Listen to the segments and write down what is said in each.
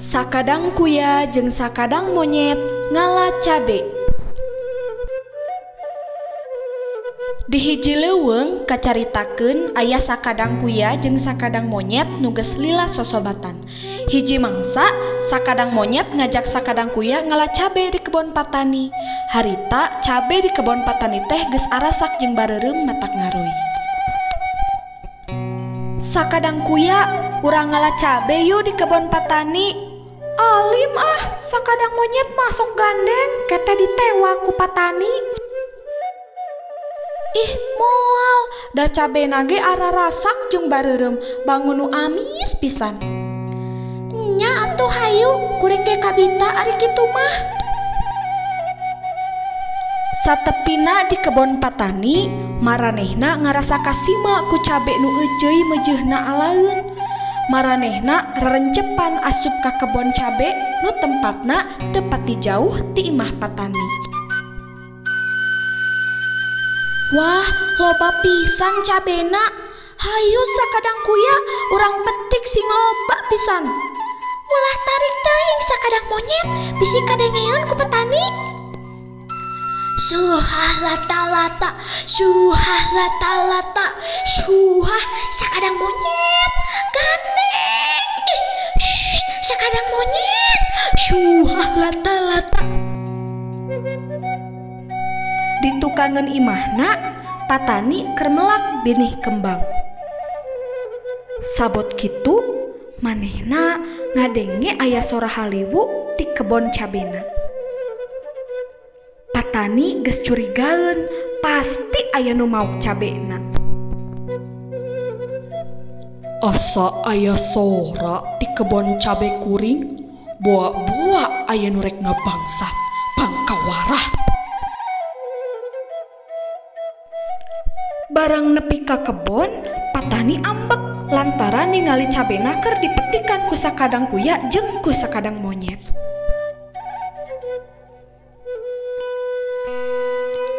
Sakadang kuya jeung sakadang monyet ngala cabe. Di hiji leuweung kacaritakeun aya sakadang kuya jeung sakadang monyet nu geus lila sosobatan. Hiji mangsa sakadang monyet ngajak sakadang kuya ngala cabe di kebon patani. Harita cabe di kebon patani teh geus arasak jeung bareureum matak ngaruy. Sakadang kuya, urang ngala cabe yuk di kebon patani. Alim ah, sakadang monyet masuk gandeng, kete ditewa ku patani. Ih, moal, da cabe nage ararasak jeung bareureum, bangun nu amis pisan. Nya atuh hayu, kuring ge kabita ari kitu mah. Satepina di kebon patani, maranehna ngarasa kasima ku cabe nu euceuy meujeuhna alaeun. Maranehna rerencepan asup ka kebon cabe nu tempatna teu pati jauh ti imah patani. Wah, loba pisan cabena. Hayu sakadang kuya, urang petik sing loba pisan. Ulah tarik teuing sakadang monyet, bisi kadengean ku petani. Suhah lata-lata, suhah lata-lata, suhah sakadang monyet, gandeng. Ih, shh, sakadang monyet, suhah lata-lata. Di tukangan imahna, patani keur melak binih kembang. Sabot kitu, manehna ngadenge aya sora haliwu ti kebon cabena. Patani geus curigaeun, pasti aya nu maok cabena. Asa aya sora ti kebon cabe kuring, boa-boa aya nu rek ngabangsat, pangkawarah. Barang nepi ka kebon, patani ambek lantaran ningali cabena keur dipetikan ku sakadang kuya jeung ku sakadang monyet.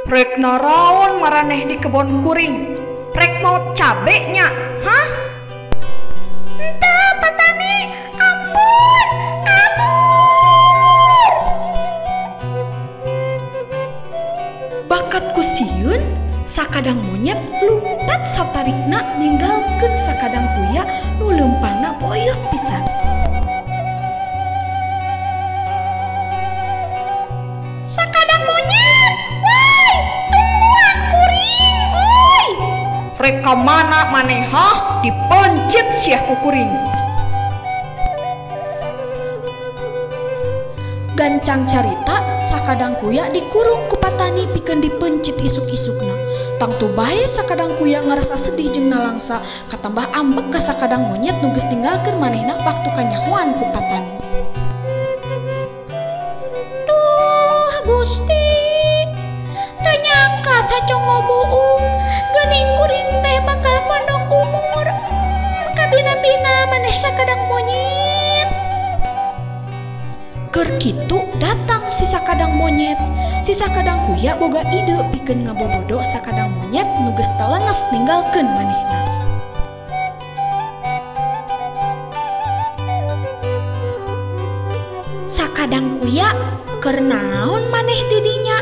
Rek naraon maraneh di kebon kuring? Rek mau cabe nya, hah? Entah patani, ampun, kabur. Bakat ku sieun, sakadang monyet lumpat satarikna ninggalkeun sakadang kuya nu leumpangna boyot pisan. Sakadang monyet, woi, tungguan kuring, oi. Rek ka mana maneh hah? Dipencit siah ku kuring. Gancang carita, sakadang kuya dikurung ku patani pikeun dipencit isuk-isukna. Tangtu bae sakadang kuya ngarasa sedih jeung nalangsa, katambah ambek ka sakadang monyet nu geus ninggalkeun manehna waktu kanyahoan ku patani. Duh, Gusti, teu nyangka sacongo buung, geuning kuring teh bakal pondok umur. Kabina-bina maneh sakadang monyet. Keur kitu datang si sakadang monyet. Si sakadang kuya boga ide pikeun ngabobodo sakadang monyet nu geus talenges ninggalkeun manehna. Sakadang kuya, keur naon maneh di dinya?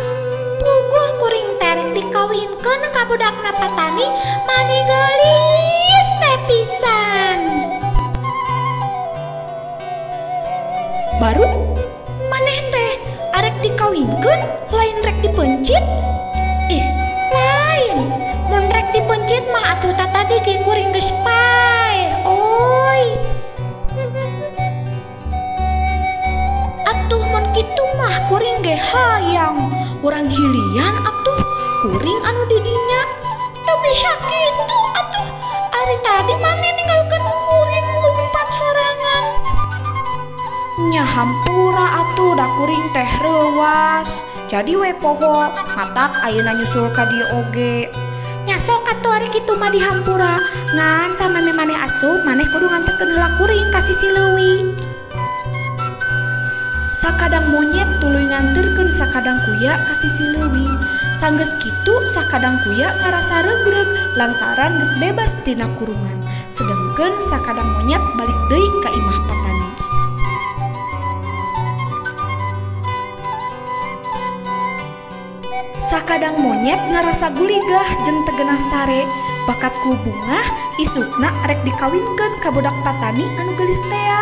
Puguh kuring teh rek dikawinkeun ka budakna patani, mani geulis teh pisan. Baru maneh teh arek dikawinkeun lain rek dipencit? Ih, lain. Mun rek dipencit mah atuh tatadi ge kuring geus paeh. Oi. Atuh mun kitu mah kuring ge hayang. Urang hilian atuh kuring anu di dinya. Teu bisa kitu atuh. Ari tadi maneh ninggalkeun kuring lumpat sorangan. Nya hampura atuh da kuring teh reuwas. Jadi we poho, matak ayeuna nyusul ka dieu oge. Nya sok atuh ari kitu mah dihampura. Ngan sameme maneh asup, maneh kudu nganterkeun heula kuring ka sisi leuwih. Sakadang monyet tuluy nganterkeun sakadang kuya ka sisi leuwih. Sanggeus kitu sakadang kuya ngarasa regreg lantaran geus bebas tina kurungan. Sedengkeun sakadang monyet balik deui ka imah patani. Sakadang monyet ngarasa guligah jeung teu genah sare, bakat ku bungah isukna rek dikawinkeun ka budak patani anu geulis tea.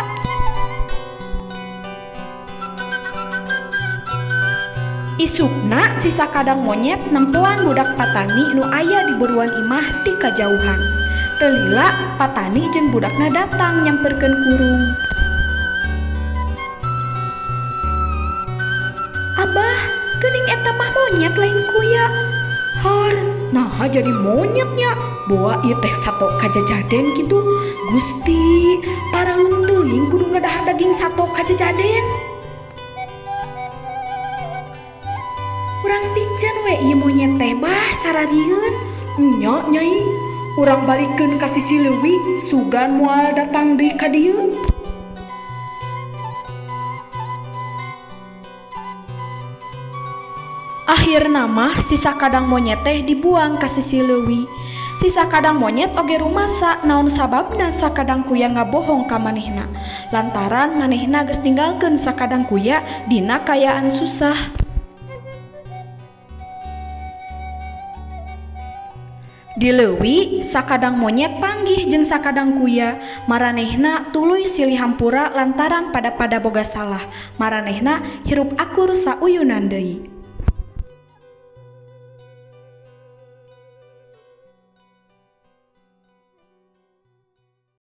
Isukna si sakadang monyet nempoan budak patani nu aya di buruan imah ti kajauhan. Teu lila patani jeung budakna datang nyamperkeun kurung. Abah, geuning eta mah monyet lain kuya. Har, naha jadi monyetnya? Boa ieu teh sato kajajaden kitu. Gusti, paralun teuing kudu ngadahar daging sato kajajaden. Urang piceun we ieu monyet teh bah sararieun. Nya nyai, urang balikeun ka sisi leuwi sugan moal datang deui ka dieu. Akhirna mah si sakadang monyet teh dibuang ka sisi leuwi. Si sakadang monyet oge rumasa naon sababna sakadang kuya ngabohong ka manehna. Lantaran manehna geus ninggalkeun sakadang kuya dina kaayaan susah. Di leuwi sakadang monyet panggih jeung sakadang kuya. Maranehna tuluy silih hampura lantaran pada-pada boga salah. Maranehna hirup akur sauyunan deui.